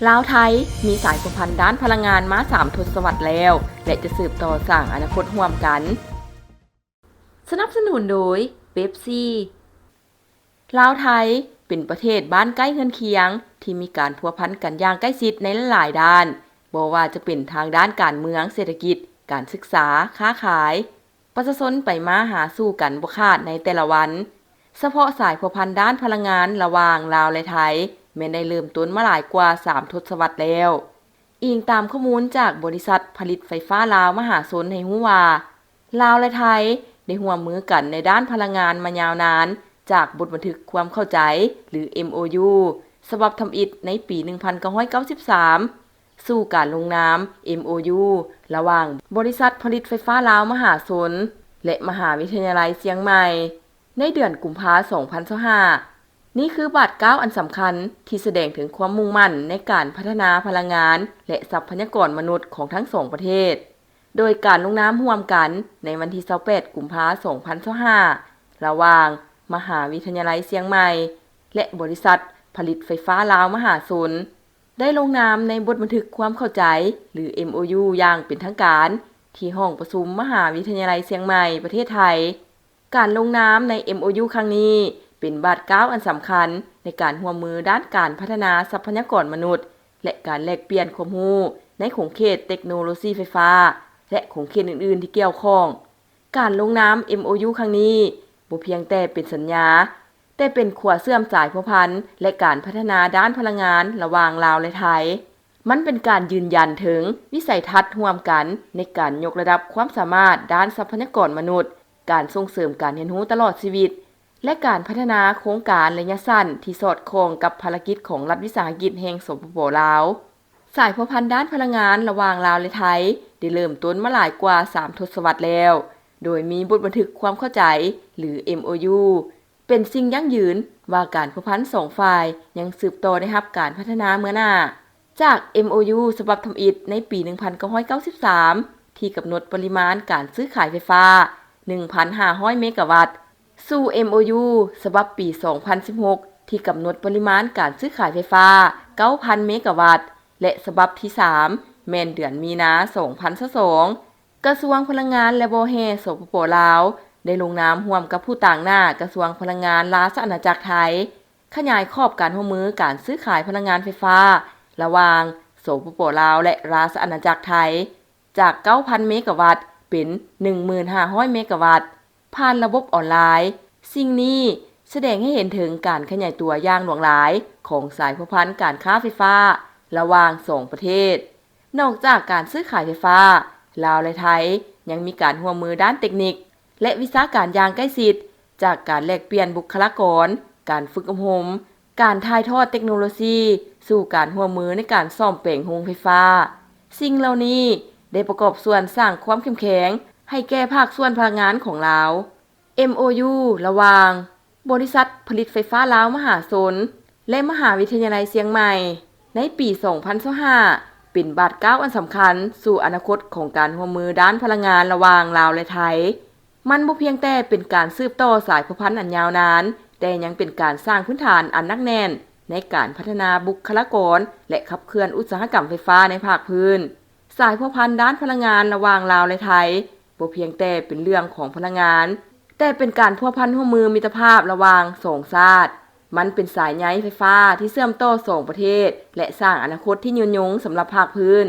ລາວ-ໄທ ມີສາຍພົວພັນດ້ານພະລັງງານມາສາມທົດສະວັດແລ້ວ ແລະ ຈະສືບຕໍ່ສ້າງອະນາຄົດຮ່ວມກັນ. ສະໜັບສະໜູນໂດຍ ເປັບຊີ. ລາວ-ໄທ ເປັນປະເທດບ້ານໃກ້ເຮືອນຄຽງ ທີ່ມີການພົວພັນກັນຢ່າງໃກ້ຊິດໃນຫຼາຍໆດ້ານ, ບໍ່ວ່າຈະເປັນທາງດ້ານການເມືອງ, ເສດຖະກິດ, ການສຶກສາ, ຄ້າຂາຍ, ປະຊາຊົນໄປມາຫາສູ່ກັນບໍ່ຂາດໃນແຕ່ລະວັນ. ສະເພາະສາຍພົວພັນດ້ານພະລັງງານລະຫວ່າງລາວ ແລະ ໄທ ແມ່ນໄດ້ເລີ່ມຕົ້ນມາຫຼາຍກວ່າສາມທົດສະວັດແລ້ວ. ອີງຕາມຂໍ້ມູນຈາກບໍລິສັດຜະລິດໄຟຟ້າລາວມະຫາຊົນໃຫ້ຮູ້ວ່າ, ລາວ ແລະ ໄທ ໄດ້ຮ່ວມມືກັນໃນດ້ານພະລັງງານມາຍາວນານ, ຈາກບົດບັນທຶກຄວາມເຂົ້າໃຈ ຫຼື ເອັມໂອຢູ ສະບັບທຳອິດໃນປີໜຶ່ງພັນເກົ້າຮ້ອຍເກົ້າສິບສາມ ສູ່ການລົງນາມ ເອັມໂອຢູ ລະຫວ່າງບໍລິສັດຜະລິດໄຟຟ້າລາວມະຫາຊົນ ແລະ ມະຫາວິທະຍາໄລຊຽງໃໝ່ ໃນເດືອນກຸມພາ ສອງພັນຊາວຫ້າ. ນີ້ຄືບາດກ້າວອັນສຳຄັນທີ່ສະແດງເຖິງຄວາມມຸ່ງໝັ້ນໃນການພັດທະນາພະລັງງານ ແລະ ຊັບພະຍາກອນມະນຸດຂອງທັງສອງປະເທດ, ໂດຍການລົງນາມຮ່ວມກັນໃນວັນທີຊາວແປດ ກຸມພາ ສອງພັນຊາວຫ້າ ລະຫວ່າງມະຫາວິທະຍາໄລຊຽງໃໝ່ ແລະ ບໍລິສັດຜະລິດໄຟຟ້າລາວມະຫາຊົນ ໄດ້ລົງນາມໃນບົດບັນທຶກຄວາມເຂົ້າໃຈ ຫຼື ເອັມໂອຢູ ຢ່າງເປັນທາງການ ທີ່ຫ້ອງປະຊຸມມະຫາວິທະຍາໄລຊຽງໃໝ່ ປະເທດໄທ. ການລົງນາມໃນ ເອັມໂອຢູ ຄັ້ງນີ້ ເປັນບາດກ້າວອັນສຳຄັນໃນການຮ່ວມມືດ້ານການພັດທະນາຊັບພະຍາກອນມະນຸດ ແລະ ການແລກປ່ຽນຄວາມຮູ້ໃນຂົງເຂດເຕັກໂນໂລຊີໄຟຟ້າ ແລະ ຂົງເຂດອື່ນໆທີ່ກ່ຽວຂ້ອງ. ການລົງນາມ ເອັມໂອຢູ ຄັ້ງນີ້ ບໍ່ພຽງແຕ່ເປັນສັນຍາ, ແຕ່ເປັນຂົວເຊື່ອມສາຍພົວພັນ ແລະ ການພັດທະນາດ້ານພະລັງງານລະຫວ່າງລາວ ແລະ ໄທ. ມັນເປັນການຢືນຢັນເຖິງວິໄສທັດຮ່ວມກັນໃນການຍົກລະດັບຄວາມສາມາດດ້ານຊັບພະຍາກອນມະນຸດ, ການສົ່ງເສີມການຮຽນຮູ້ຕະຫຼອດຊີວິດ ແລະ ການພັດທະນາໂຄງການໄລຍະສັ້ນທີ່ສອດຄ່ອງກັບພາລະກິດຂອງລັດວິສາຫະກິດແຫ່ງ ສປປ ລາວ. ສາຍພົວພັນດ້ານພະລັງງານລະຫວ່າງລາວ ແລະ ໄທ ໄດ້ເລີ່ມຕົ້ນມາຫຼາຍກວ່າສາມທົດສະວັດແລ້ວ, ໂດຍມີບົດບັນທຶກຄວາມເຂົ້າໃຈ ຫຼື ເອັມໂອຢູ ເປັນສິ່ງຢັ້ງຢືນວ່າການພົວພັນສອງຝ່າຍຍັງສືບຕໍ່ໄດ້ຮັບການພັດທະນາເມືອໜ້າ. ຈາກ ເອັມໂອຢູ ສະບັບທຳອິດໃນປີໜຶ່ງພັນເກົ້າຮ້ອຍເກົ້າສິບສາມ ທີ່ກຳນົດປະລິມານການຊື້ຂາຍໄຟຟ້າໜຶ່ງພັນຫ້າຮ້ອຍເມກາວັດ, ສູ່ ເອັມໂອຢູ ສະບັບປີສອງພັນສິບຫົກ ທີ່ກຳນົດປະລິມານການຊື້ຂາຍໄຟຟ້າເກົ້າພັນເມກາວັດ ແລະ ສະບັບທີສາມ ແມ່ນເດືອນມີນາ ສອງພັນຊາວສອງ. ກະຊວງພະລັງງານ ແລະ ບໍ່ແຮ່ ສປປ ລາວ ໄດ້ລົງນາມຮ່ວມກັບຜູ້ຕາງໜ້າກະຊວງພະລັງງານລາຊະອານາຈັກໄທ ຂະຫຍາຍຂອບການຮ່ວມມືການຊື້ຂາຍພະລັງງານໄຟຟ້າລະຫວ່າງ ສປປ ລາວ ແລະ ລາຊະອານາຈັກໄທ ຈາກເກົ້າພັນເມກາວັດເປັນໜຶ່ງໝື່ນຫ້າຮ້ອຍເມກາວັດ ຜ່ານລະບົບອອນລາຍ. ສິ່ງນີ້ສະແດງໃຫ້ເຫັນເຖິງການຂະຫຍາຍຕົວຢ່າງຫຼວງຫຼາຍຂອງສາຍພົວພັນການຄ້າໄຟຟ້າລະຫວ່າງສອງປະເທດ. ນອກຈາກການຊື້ຂາຍໄຟຟ້າ, ລາວ ແລະ ໄທ ຍັງມີການຮ່ວມມືດ້ານເຕັກນິກ ແລະ ວິຊາການຢ່າງໃກ້ຊິດ, ຈາກການແລກປ່ຽນບຸກຄະລາກອນ, ການຝຶກອົບຮົມ, ການຖ່າຍທອດເຕັກໂນໂລຊີ ສູ່ການຮ່ວມມືໃນການສ້ອມແປງໂຮງໄຟຟ້າ. ສິ່ງເຫຼົ່ານີ້ໄດ້ປະກອບສ່ວນສ້າງຄວາມເຂັ້ມແຂງໃຫ້ແກ່ພາກສ່ວນພະລັງງານຂອງລາວ. ເອັມໂອຢູ ລະຫວ່າງບໍລິສັດຜະລິດໄຟຟ້າລາວມະຫາຊົນ ແລະ ມະຫາວິທະຍາໄລຊຽງໃໝ່ ໃນປີສອງພັນຊາວຫ້າ ເປັນບາດກ້າວອັນສຳຄັນສູ່ອະນາຄົດຂອງການຮ່ວມມືດ້ານພະລັງງານລະຫວ່າງລາວ ແລະ ໄທ. ມັນບໍ່ພຽງແຕ່ເປັນການສືບຕໍ່ສາຍພົວພັນອັນຍາວນານ, ແຕ່ຍັງເປັນການສ້າງພື້ນຖານອັນໜັກແໜ້ນໃນການພັດທະນາບຸກຄະລາກອນ ແລະ ຂັບເຄື່ອນອຸດສາຫະກຳໄຟຟ້າໃນພາກພື້ນ. ສາຍພົວພັນດ້ານພະລັງງານລະຫວ່າງລາວ ແລະ ໄທ ບໍ່ພຽງແຕ່ເປັນເລື່ອງຂອງພະລັງງານ, ແຕ່ເປັນການພົວພັນຮ່ວມມືມິດຕະພາບລະຫວ່າງສອງຊາດ. ມັນເປັນສາຍໃຍໄຟຟ້າທີ່ເຊື່ອມຕໍ່ສອງປະເທດ ແລະ ສ້າງອະນາຄົດທີ່ຍືນຍົງສຳລັບພາກພື້ນ.